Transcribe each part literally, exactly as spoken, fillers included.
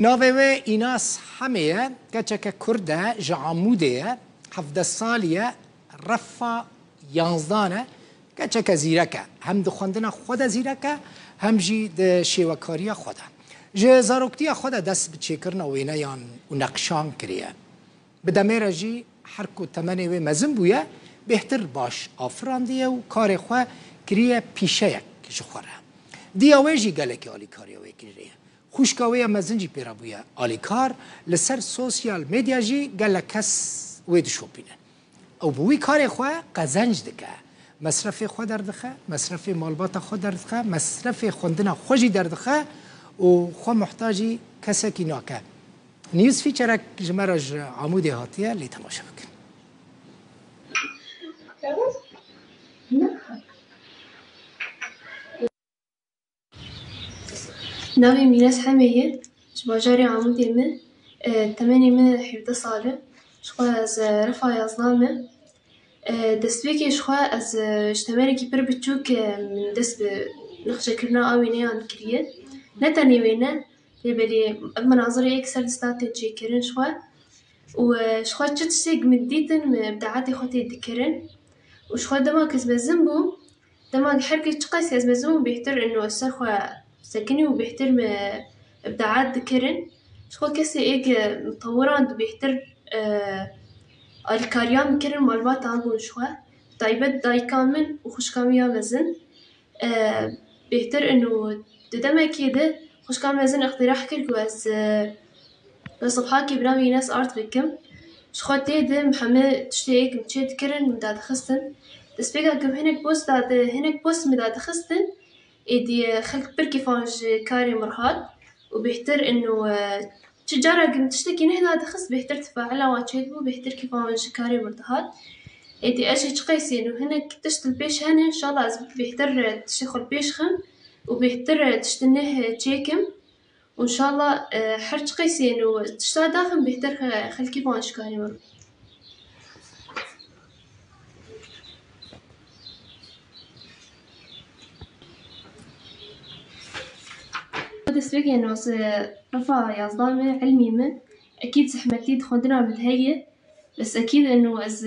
Navê wê Înas Hemê ye, keçeke Kurd e, ji Amûdê ye, hevdeh salî ye, refa yanzdan e, keçeke zîrek e. Hem di xwendina xwe de zîrek e, hem jî di şêwekariya xwe de. Ji zaroktiya xwe de dest bi çêkirina wêneyan û neqşan kiriye. Bi demê re jî her ku temenê wê mezin bûye, bêhtir baş afirandiye û karê xwe kiriye pîşeyek ji xwe re. Diya wê jî gelekî alîkariya wê kiriye. Xwişka wê ya mezin jî pê re bûye alîkar, li ser sosyal medya jî gelek kes wê dişopînin. Ew bi wî karê xwe qezenc dike. Mesrefê xwe derdixe, mesrefê malbata xwe derdixe, mesrefê xwendina xwe jî derdixe û xwe muhtacî kesekî nake. News featurek ji me re ji Amûdê hatiye, lê temaşe bikin. Navê min Înas Hemê ye. Ji bajarê Amûdê me. E, temenê min hevdeh sal e. Ji xwe ez, e, refa yazdan me. E, destpêkê ji xwe ez, e, ji temenekî pir biçûk, e, min dest bi nexşekirina a wêneyan kiriye. Ne tenê wêne, lê belê ev menazirê yek ser dista tên çêkirin ji xwe. Û, e, ji xwe çi tiştek min dîtin, min bi deetê xwe tê dikirin. Û ji xwe dema ku ez mezin bûm, dema ku her kes çiqas ez mezin bûm, bêhtir ino ez ser xwe sekinî û bêhtir min ibdaat dikirin. Ji xwe kesê êk mitewiran di bêhtir, e, alîkariya min kirin, malbatan bûn ji xwe. Taybet dayika min û xwişka min ya mezin. E, bêhtir in û di demekê de xwişka mezin îqtîrah kir ku ez, e, bi sifhakê bi navê Înes Art bikim. Ji xwe tê de min hemî tiştê êk min çê dikirin, min dadixistin. Destpêka ku min hinek post dadi-, hinek post min dadixistin, êdî, e, xelk pir kêfan ji karê min re hat. û bêhtir ino, e, çi cara ku min tiştekî neh dadixist, bêhtir tefaila wan çêdibû, bêhtir kêfa wan ji karê min dihat. Êdî ez jî çiqasî ino hinek tişt li pêş hene, înşallah ez bêhtir, e, tiştê xwe li pêş xim û bêhtir, e, tiştê neh, e, çêkim. Û înşallah, e, her çiqasî ino tişta daxim bêhtir xe-, xelkî wan ji karê min. Destpêkê ino ez refa yazdan me, ilmî min, ekîd zehmetî di xwendina min de heye. Bes ekîd ino ez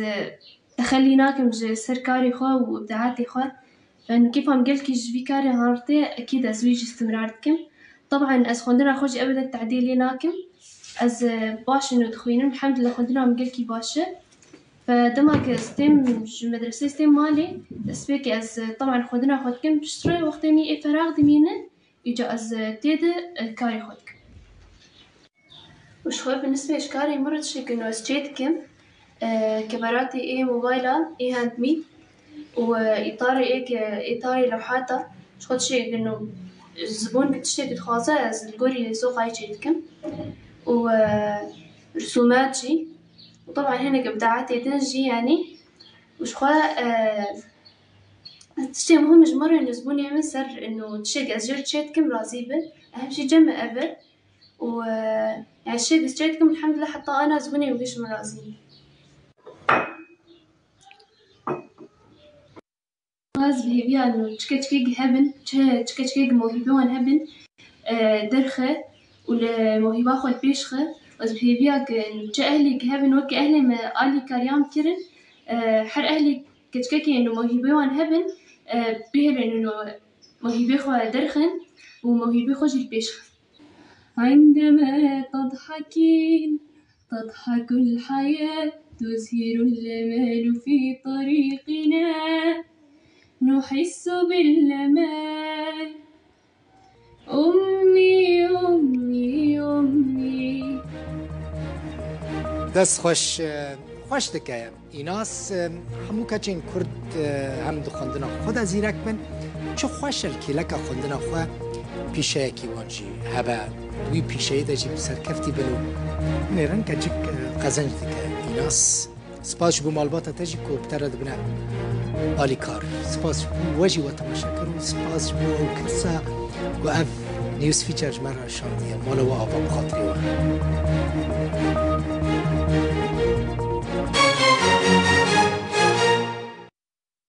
texelî nakim ji ser karê xwe û îbdaatê xwe. Fen kêfa min gelkî ji vî karê harte, ekîd ez wî jî istimrar dikim. Teban ez xwendina xwe jî ebeden tedî lê nakim. Ez, e, baş ino dixwînim, elhamdulillah xwendina min gelkî baş e. Fe dema ku ez têm ji medresê, ez têm malê, destpêkê ez, e, teban xwendina xwe dikim, piştre wextê min ê feraq dimîne, îca ez, e, tê de, e, karê xwe dikim. Û ji xwe bi nisbê ji karê min re tiştê ku ez çê dikim, e, kemeratê ê mobayla, ê handmî û, e, îtarê ê ke, îtarê lewhata, ji xwe tiştê ku zibûn ku tiştê ku dixwaze ez li gorî zoqayê çê dikim û, e, risûmat jî û teban hinek îbdaatê din jî, yanî û ji xwe, e, tiştê muhim ji min re ino zibûnê min ser ino tiştê ku ez jê re çê dikim razî be, ehm jî cem ev e. û, e, yani şê destçe dikim, elhamdülillah, heta ana zibûnê wî ji min razî. Ez bi hêviya ino çi keçikê hebin, çi, çi keçikê mewhîbê wan hebin, e, derxe û li mewhîba xwe li pêş xe. Ez bi hêviya ku çi ehlê hebin, wekî ehlê me alîkariya min kirin, e, her ehlê keçikekê ino mewhîbê wan hebin, e, bihêlin ino mewhîbê xwe derxin û mewhîbê xwe jî li pêş xin. عندما تضحكين تضحك الحياة، تزهر الآمال في طريقنا، نحس بالأمان. أمي، أمي، أمي. Dest xweş, e, xweş dike. Înas, e, hemû keçên Kurd, e, hem di xwendina xwe de zîrek bin. Çi xweş e li kêleka xwendina xwe pîşeyekî wan jî hebe. Wî pîşeyê de jî bi serkeftî bin û nêrin keçik, e, qezenc dike. Înas, spas ji bo malbata te jî ku bi te re dibine alîkar. Spas ji bo we jî we temaşe kir û spas ji bo ew kesa ku ev news feature ji me re şandiye. Mala we ava bi xatirê we.